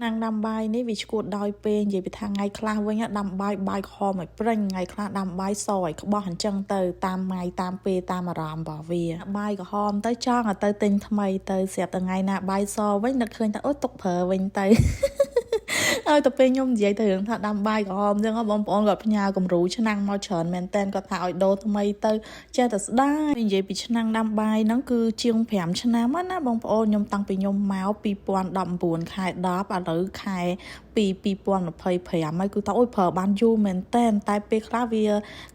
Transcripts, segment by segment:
ឆ្នាំងដាំបាយនេះវាឈួតដោយពេលនិយាយពីថាថ្ងៃខ្លះវិញដាំបាយបាយក្រហមឲ្យព្រិញថ្ងៃខ្លះដាំបាយសឲ្យក្បោះអញ្ចឹងទៅតាមថ្ងៃតាមពេលតាមអារម្មណ៍របស់វាបាយក្រហមទៅចង់ឲ្យទៅទិញថ្មីទៅស្រាប់តែថ្ងៃណាបាយសវិញនឹកឃើញថាអូទុកប្រើវិញទៅ ហើយទៅពេលខ្ញុំនិយាយទៅរឿងថាដាំបាយក្រហមអញ្ចឹងបងប្អូនគាត់ផ្ញើគំរូឆ្នាំងមកច្រើនមែនតើគាត់ថាឲ្យដូរថ្មីទៅចេះតែស្ដាយនិយាយពីឆ្នាំងដាំបាយហ្នឹងគឺជាង5ឆ្នាំណាបងប្អូនខ្ញុំតាំងពីខ្ញុំមក2019ខែ10ឥឡូវខែ2 2025ហើយគឺថាអូយប្រើបានយូរមែនតើតែពេលខ្លះវា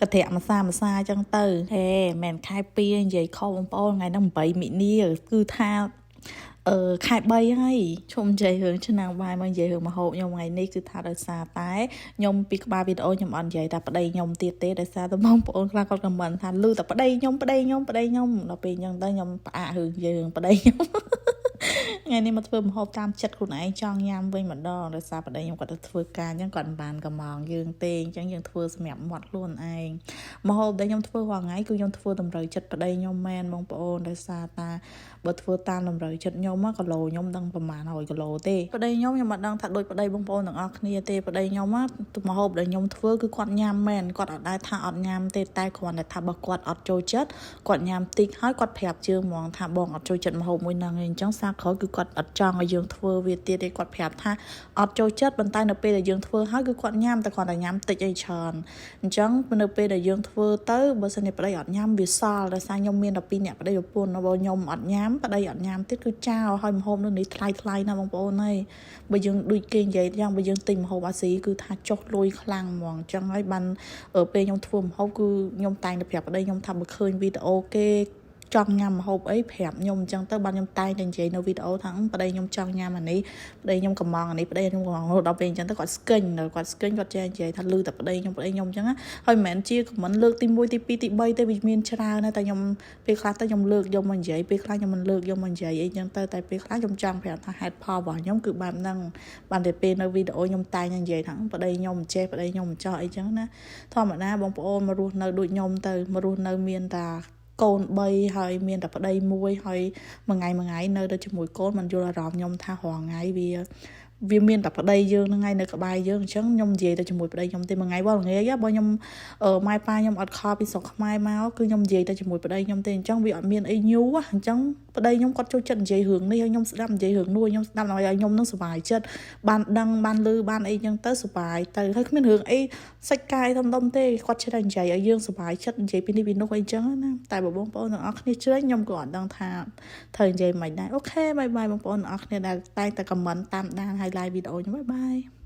កធៈមួយសាមួយសាអញ្ចឹងទៅហេមិនខែ2និយាយខុសបងប្អូនថ្ងៃហ្នឹង8មិនិនាគឺថាអឺខែ3ហើយឈុំនិយាយរឿងឆ្នាំងបាយមកនិយាយរឿងម្ហូបខ្ញុំថ្ងៃនេះគឺថាដោយសារតែខ្ញុំពីក្បាលវីដេអូខ្ញុំអត់និយាយតែប្តីខ្ញុំទៀតទេដោយសារតែបងប្អូនខ្លះគាត់ comment ថាលឺតែប្តីខ្ញុំប្តីខ្ញុំប្តីខ្ញុំដល់ពេលអញ្ចឹងទៅខ្ញុំផ្អាករឿងនិយាយរឿងប្តីខ្ញុំ ថ្ងៃនេះមកធ្វើម្ហូបតាមចិត្តខ្លួនឯងចង់ញ៉ាំវិញម្ដងដោយសារប្តីខ្ញុំគាត់ទៅធ្វើការអញ្ចឹងគាត់មិនបានកំងយើងទេអញ្ចឹងយើងធ្វើសម្រាប់មាត់ខ្លួនឯងម្ហូបដែលខ្ញុំធ្វើរាល់ថ្ងៃគឺខ្ញុំធ្វើតម្រូវចិត្តប្តីខ្ញុំមែនបងប្អូនដោយសារតាបើធ្វើតាមតម្រូវចិត្តខ្ញុំគីឡូខ្ញុំដឹងប្រហែល100គីឡូទេប្តីខ្ញុំខ្ញុំអត់ដឹងថាដូចប្តីបងប្អូនទាំងអស់គ្នាទេប្តីខ្ញុំម្ហូបដែលខ្ញុំធ្វើគឺគាត់ញ៉ាំមែនគាត់អត់ដែលថាអត់ញ៉ាំទេតែគ្រាន់តែថាបើគាត់អត់ចូលចិត្តគាត់ញ៉ាំតិចហើយគាត់ប្រាប់យើងហ្មងថាបងអត់ចូលចិត្តម្ហូបមួយហ្នឹងឯងអញ្ចឹងសារក្រោយគឺគាត់អត់ចង់ឲ្យយើងធ្វើវាទៀតទេគាត់ប្រាប់ថាអត់ចូលចិត្តប៉ុន្តែនៅពេលដែលយើងធ្វើហើយគឺគាត់ញ៉ាំតែគាត់តែញ៉ាំតិចអីច្រើនអញ្ចឹងនៅពេលដែលយើងធ្វើទៅបើសិនជាប្តីអត់ញ៉ាំវាសល់ដោយសារខ្ញុំមាន12នាក់ប្តីប្រពន្ធបើខ្ញុំអត់ញ៉ាំប្តីអត់ញ៉ាំទៀតគឺចោលហើយម្ហូបនៅនេះថ្លៃថ្លៃណាស់បងប្អូនហើយបើយើងដូចគេនិយាយយ៉ាងបើយើងទិញម្ហូបអាស៊ីគឺថាចុះលុយខ្លាំងហ្មងអញ្ចឹងហើយបានពេលខ្ញុំធ្វើម្ហូបគឺខ្ញុំតែងតែប្រាប់ប្តីខ្ញុំថាបើឃើញវីដេអូគេចង់ញ៉ាំម្ហូបអីប្រាប់ខ្ញុំអញ្ចឹងទៅបានខ្ញុំតែងតែនិយាយនៅវីដេអូថាប្តីខ្ញុំចង់ញ៉ាំអានេះប្តីខ្ញុំកំងអានេះប្តីខ្ញុំកំងដល់ពេលអញ្ចឹងទៅគាត់ស្កិញគាត់ស្កិញគាត់ចេះនិយាយថាលឺតែប្តីខ្ញុំប្តីខ្ញុំអញ្ចឹងហើយមិនមែនជា comment លើកទី1ទី2ទី3ទេវាមានច្រើនណាស់តែខ្ញុំពេលខ្លះទៅខ្ញុំលើកយកមកនិយាយពេលខ្លះខ្ញុំមិនលើកយកមកនិយាយអីចឹងទៅតែពេលខ្លះខ្ញុំចង់ប្រាប់ថាហេតុផលរបស់ខ្ញុំគឺបែបហ្នឹងបានតែពេលនៅវីដេអូខ្ញុំតែងនិយាយថាប្តីខ្ញុំមិនចេះប្តីខ្ញុំមិនចោះអីចឹងណាធម្មតាបងប្អូនមករស់នៅដូចខ្ញុំទៅមករស់នៅមានតាកូន3ហើយមានតែប្តីមួយហើយមួយថ្ងៃមួយថ្ងៃនៅទៅជាមួយកូនមិនយល់អារម្មណ៍ខ្ញុំថារាល់ថ្ងៃវាវាមានតែប្តីយើងហ្នឹងឯងនៅក្បែរយើងអញ្ចឹងខ្ញុំនិយាយទៅជាមួយប្តីខ្ញុំទេមួយថ្ងៃវល់ងាយបើខ្ញុំម៉ែប៉ាខ្ញុំអត់ខលពីស្រុកខ្មែរមកគឺខ្ញុំនិយាយទៅជាមួយប្តីខ្ញុំទេអញ្ចឹងវាអត់មានអីញូអញ្ចឹងប្តីខ្ញុំគាត់ចូលចិត្តនិយាយរឿងនេះហើយខ្ញុំស្ដាប់និយាយរឿងនោះខ្ញុំស្ដាប់ឲ្យខ្ញុំនឹងសប្បាយចិត្តបានដឹងបានឮបានអីចឹងទៅសប្បាយទៅហើយគ្មានរឿងអីសាច់កាយធំដុំទេគាត់ចេះតែនិយាយឲ្យយើងសប្បាយចិត្តនិយាយពីនេះពីនោះអីចឹងណាតែបើបងប្អូនទាំងអស់គ្នាជ្រែងខ្ញុំក៏អត់ដឹងថាត្រូវនិយាយមិនដែរ OK bye bye បងប្អូនទាំងអស់គ្នាដែលតែងតែ comment តាមដានហើយ like វីដេអូខ្ញុំ bye bye.